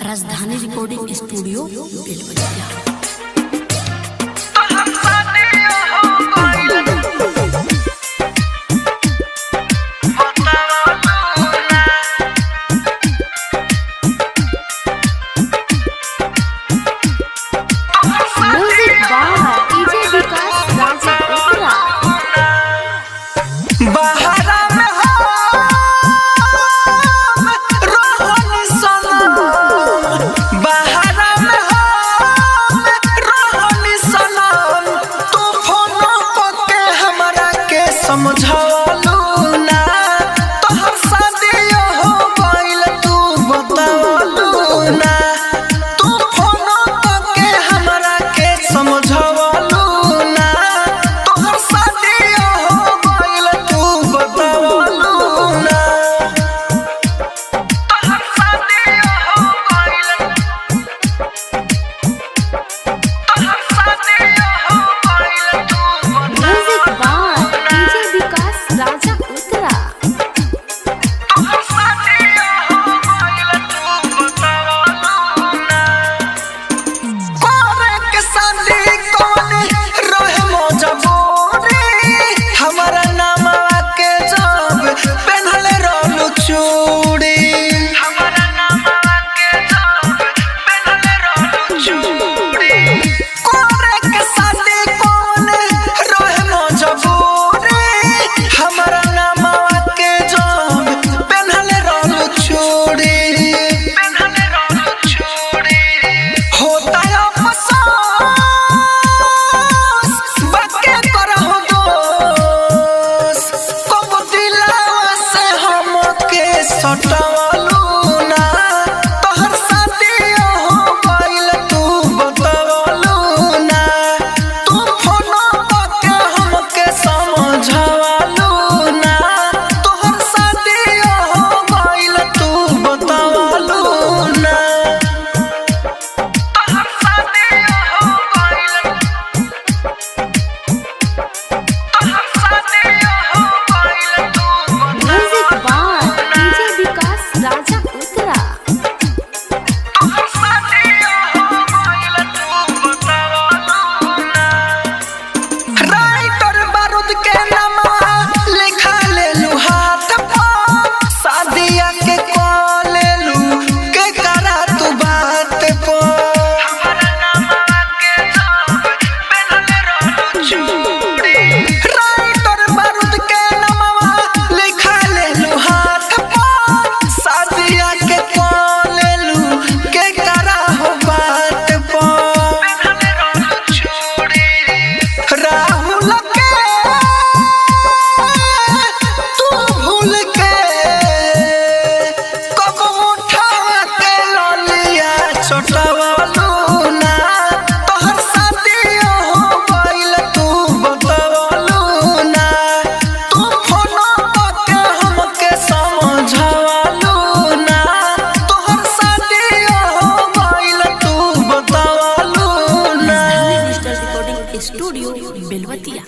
Rajdhani recording studio Belwatiya. Music by DJ Vikas Raja Uttara. बहरा में हम रोहन सनम, बहरा में हम रोहन सनम, तू फोन के हमरा के समझावलू ना, तोहर शादी हो गइल तू बतावलू ना, तू फोन के हमरा के समझावलू ना, तोहर शादी हो गइल तू बतावलू ना, तोहर शादी हो गइल, तोहर शादी हो गइल तू। Music by DJ Vikas Raja Uttara. तोहर शादी हो गइल तू बतावलू ना, करे के शादी कौन रहे मजबूरी, हमारा नामवा के जब पेन्हले रहलू चूड़ी, हमारा नामवा के जब पेन्हले रहलू चूड़ी, करे के शादी कौन रहे मजबूरी, हमारा नामवा के जब पेन्हले रहलू चूड़ी, पेन्हले रहलू चूड़ी, होता अफसोस बाके करहु दोस, कब दिलावा से हमके सटवलू ना, तोहर शादी हो गइल तू बतावलू ना, तू फोन के हमके समझावलू ना, तोहर शादी हो गइल तू बतावलू ना, तोहर शादी हो गइल, तोहर शादी हो गइल तू। Music by DJ Vikas Raja Uttara. तोहर शादी हो गइल तू बतावलू ना, राइटर बारूद के नामा लिखा लेलू हाथ पर, शादिया के कॉल लेलू के करा तू बात पर, हमारा नामा के जब पेन्हले रहलू चूड़ी, राइटर बारूद के नामा लिखा लेलू हाथ पर, शादिया के कॉल लेलू के करा हो बात पर, पेन्हले रहलू चूड़ी, राहुल के तू भूल के कब उठा के ललिया चटवलू ना, तोहर शादी हो गइल तू बतावलू ना, तू फोन के हमके समझावलू ना, तोहर शादी हो गइल तू बतावलू ना। Rajdhani digital recording studio Belwatiya.